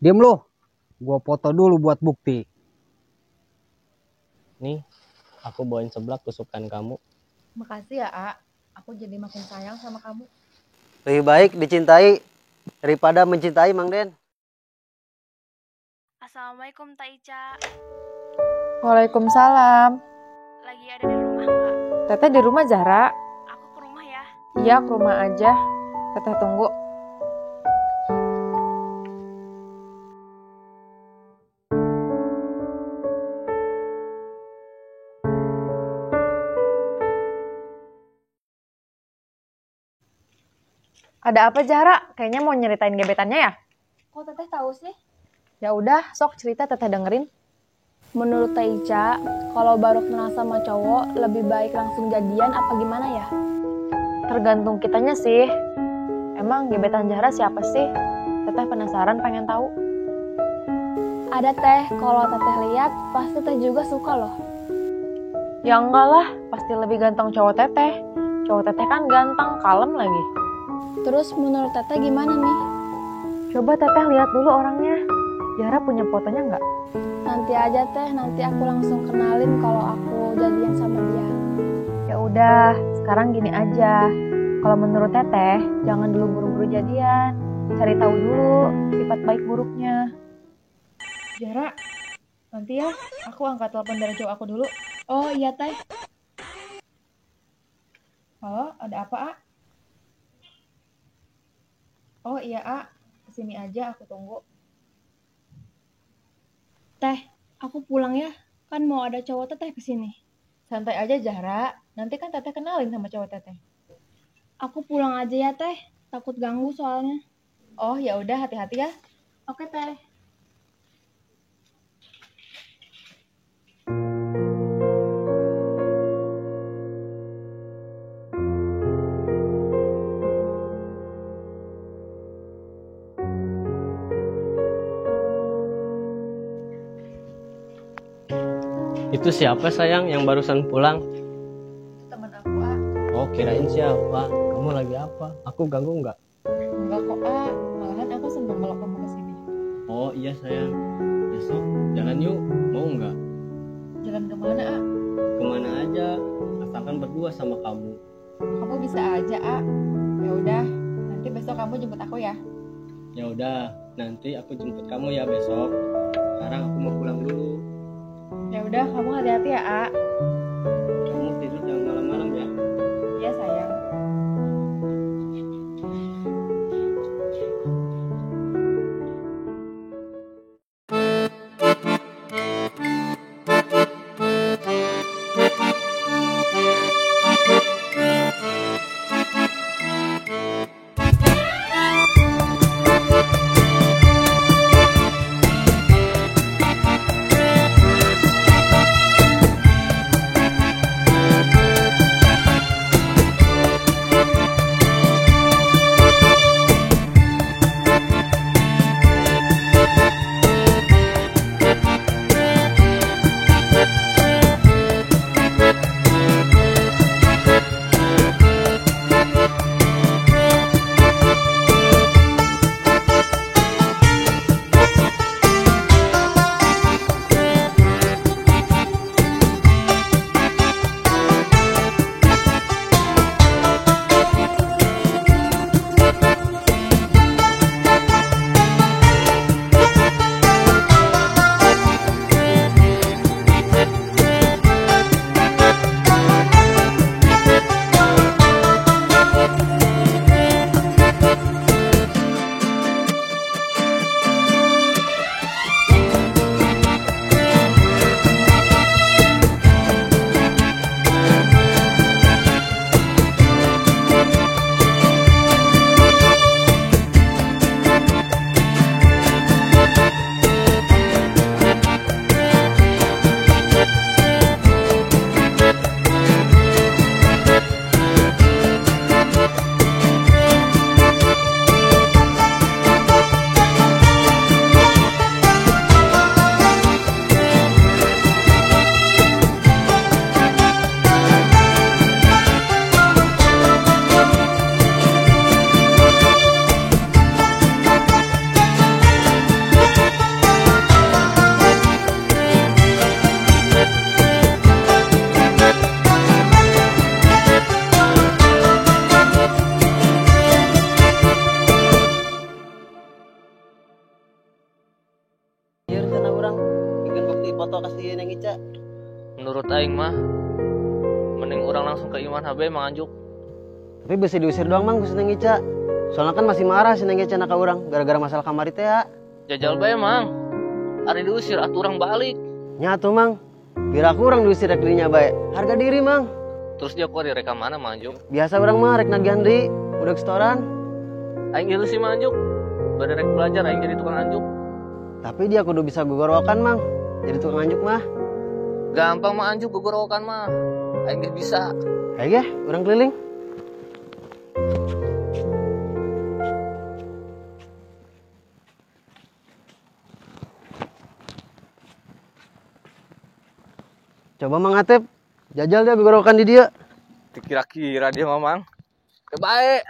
Diem lu. Gua foto dulu buat bukti. Nih, aku bawain seblak kesukaan kamu. Makasih ya, A. Aku jadi makin sayang sama kamu. Lebih baik dicintai daripada mencintai, Mang Den. Assalamualaikum, Ta Ica. Waalaikumsalam. Lagi ada di rumah nggak? Teteh di rumah, Zahra. Aku ke rumah ya. Iya, ke rumah aja. Teteh tunggu. Ada apa, Zahra? Kayaknya mau nyeritain gebetannya ya? Kok Teteh tahu sih? Ya udah, sok cerita Teteh dengerin. Menurut Teh Ica, kalau baru kenal sama cowok, lebih baik langsung jadian apa gimana ya? Tergantung kitanya sih. Emang gebetan Zahra siapa sih? Teteh penasaran pengen tahu. Ada Teh, kalau Teteh lihat pasti Teh juga suka loh. Ya enggak lah, pasti lebih ganteng cowok Teteh. Cowok Teteh kan ganteng, kalem lagi. Terus menurut Teteh gimana nih? Coba Teteh lihat dulu orangnya. Zahra punya fotonya nggak? Nanti aja Teh, nanti aku langsung kenalin kalau aku jadian sama dia. Ya udah, sekarang gini aja. Kalau menurut Teteh, jangan dulu buru-buru jadian. Cari tahu dulu sifat baik buruknya. Zahra, nanti ya, aku angkat telepon dari cowok aku dulu. Oh iya Teh. Halo, ada apa, A? Oh iya, A. Kesini aja, aku tunggu. Teh, aku pulang ya. Kan mau ada cowok Teteh kesini. Santai aja, Zahra. Nanti kan Teteh kenalin sama cowok Teteh. Aku pulang aja ya, Teh. Takut ganggu soalnya. Oh, ya udah, hati-hati ya. Oke, Teh. Itu siapa sayang yang barusan pulang? Itu teman aku, A. Oh, kirain siapa? Kamu lagi apa? Aku ganggu nggak? Enggak kok, A. Malahan aku seneng kalau kamu kesini. Oh iya sayang. Besok jalan yuk, mau nggak? Jalan kemana, A? Kemana aja, asalkan berdua sama kamu. Kamu bisa aja, A. Ya udah, nanti besok kamu jemput aku ya. Ya udah, nanti aku jemput kamu ya besok. Sekarang aku mau pulang dulu. Ya udah, kamu hati-hati ya, A. Kamu tidur jangan malam-malam ya. Iya, sayang. Menurut aing mah mending orang langsung ke Iman HB Mang Anjuk. Tapi bisa diusir doang Mang ku si Neng Ica. Soalnya kan masih marah si Neng Ica ka urang gara-gara masalah kamari teh ya. Jajal bae Mang. Ari diusir atuh urang balik. Nya atuh Mang. Biar aku urang diusir rek dirinya bae. Harga diri Mang. Terus dia kuari rek ka mana Mang Anjuk? Biasa urang mah rek nagihan deui, udah setoran. Aing geus sih Mang Anjuk. Bade rek belajar aing jadi tukang anjuk. Tapi dia kudu bisa gugorowokan Mang. Jadi tukang anjuk mah. Gampang Mang Anjuk gugorowokan mah. Aing geus bisa. Ayo geh, urang keliling. Coba Mang Atep, jajal dia gugorowokan di dia. Kira-kira dia mah Mang. Kebaik.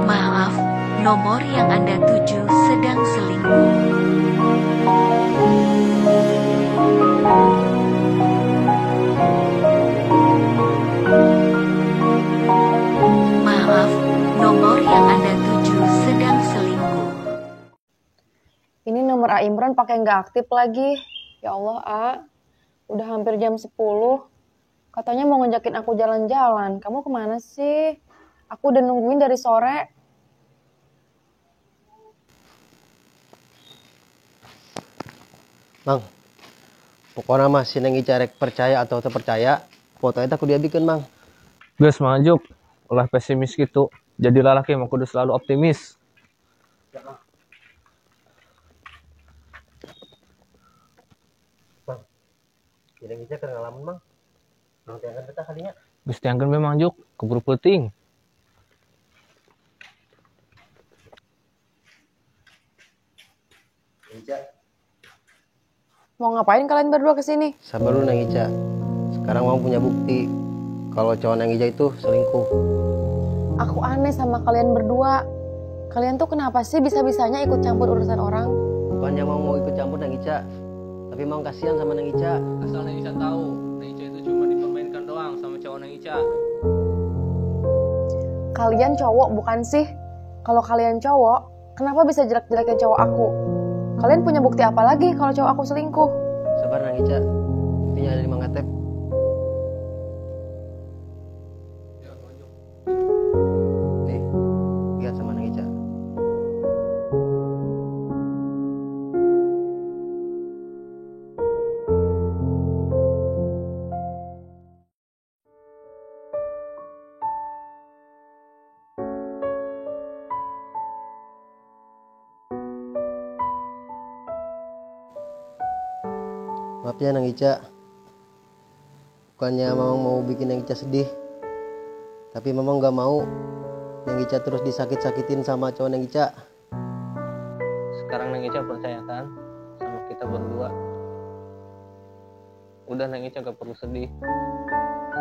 Maaf, nomor yang Anda tuju sedang selingkuh. Maaf, nomor yang Anda tuju sedang selingkuh. Ini nomor A Imron pakai nggak aktif lagi. Ya Allah, A. Udah hampir jam 10. Katanya mau ngajakin aku jalan-jalan. Kamu kemana sih? Aku udah nungguin dari sore. Mang, pokoknya mah si Neng Ica rek percaya atau terpercaya, foto eta kudu diabikeun Mang. Geus Mang Anjuk, ulah pesimis gitu. Jadi lalaki mah kudu selalu optimis. Mang, si Neng Ica keur ngalamun Mang. Urang teangan betah kalinya. Geus teangan we Mang Anjuk, keburu peuting. Ica. Mau ngapain kalian berdua kesini? Sabar dulu Neng Ica. Sekarang Mang punya bukti kalau cowok Neng Ica itu selingkuh. Aku aneh sama kalian berdua. Kalian tuh kenapa sih bisa-bisanya ikut campur urusan orang? Bukannya Mang mau ikut campur Neng Ica, tapi Mang kasihan sama Neng Ica. Asal Neng Ica tahu, Neng Ica itu cuma dipermainkan doang sama cowok Neng Ica. Kalian cowok bukan sih? Kalau kalian cowok, kenapa bisa jelek-jelekin cowok aku? Kalian punya bukti apa lagi kalau cowok aku selingkuh? Sabar Neng Ica, buktinya ada di Mang Atep. Nih, lihat sama Neng Ica. Maaf ya Neng Ica, bukannya Mamang mau bikin Neng Ica sedih, tapi Mamang gak mau Neng Ica terus disakit-sakitin sama cowok Neng Ica. Sekarang Neng Ica percaya kan sama kita berdua? Udah Neng Ica gak perlu sedih.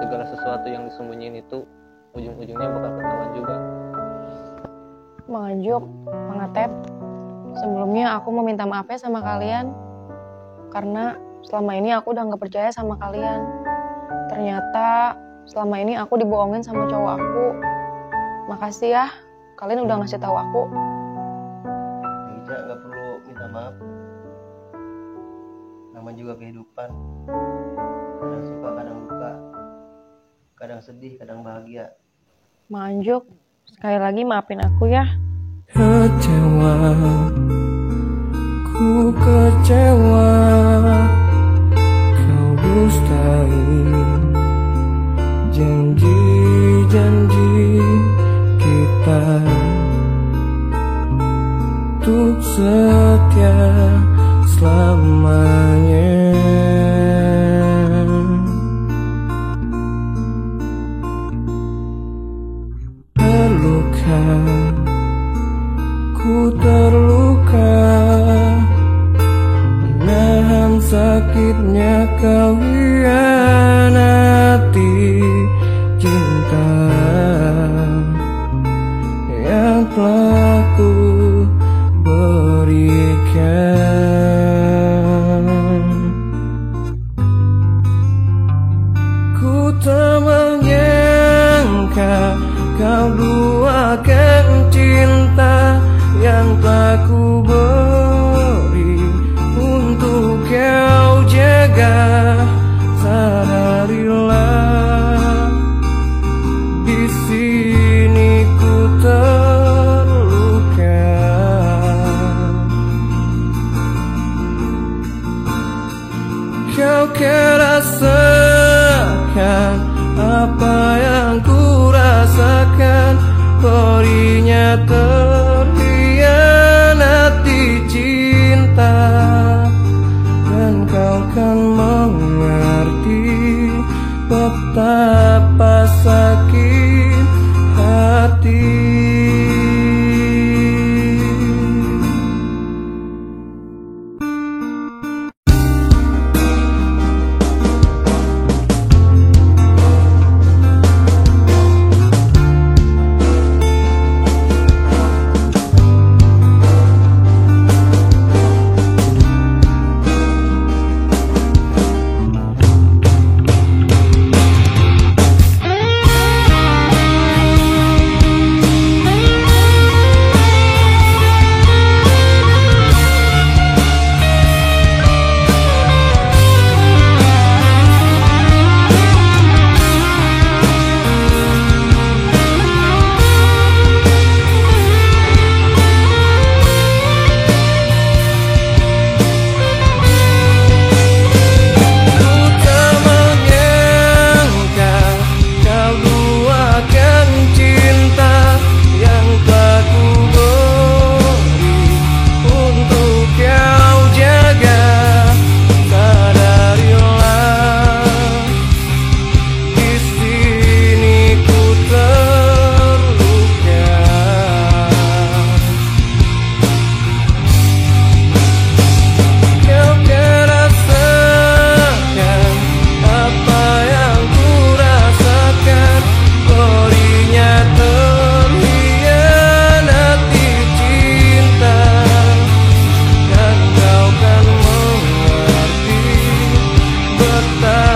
Segala sesuatu yang disembunyiin itu ujung-ujungnya bakal ketahuan juga. Mang Anjuk, Mang Atep, sebelumnya aku mau minta maaf ya sama kalian. Karena selama ini aku udah gak percaya sama kalian. Ternyata Selama ini aku dibohongin sama cowok aku. Makasih ya, kalian udah ngasih tahu aku. Neng Ica nggak perlu minta maaf. Nama juga kehidupan. Kadang suka, kadang duka. Kadang sedih, kadang bahagia. Manjuk, sekali lagi maafin aku ya. Kecewa, ku kecewa, kau dustai janji-janji kita untuk setia selamanya. Terluka, ku terluka, menahan sakitnya kau hianati cinta yang telah ku berikan. Ku tak menyangka kau duakan cinta yang telah ku beri untuk kau jaga. Sadarilah, di sini ku terluka. Kau kerasakan apa yang ku rasakan, perihnya terhianati cinta. Dan kau kan mengerti betapa sakit hati. Betapa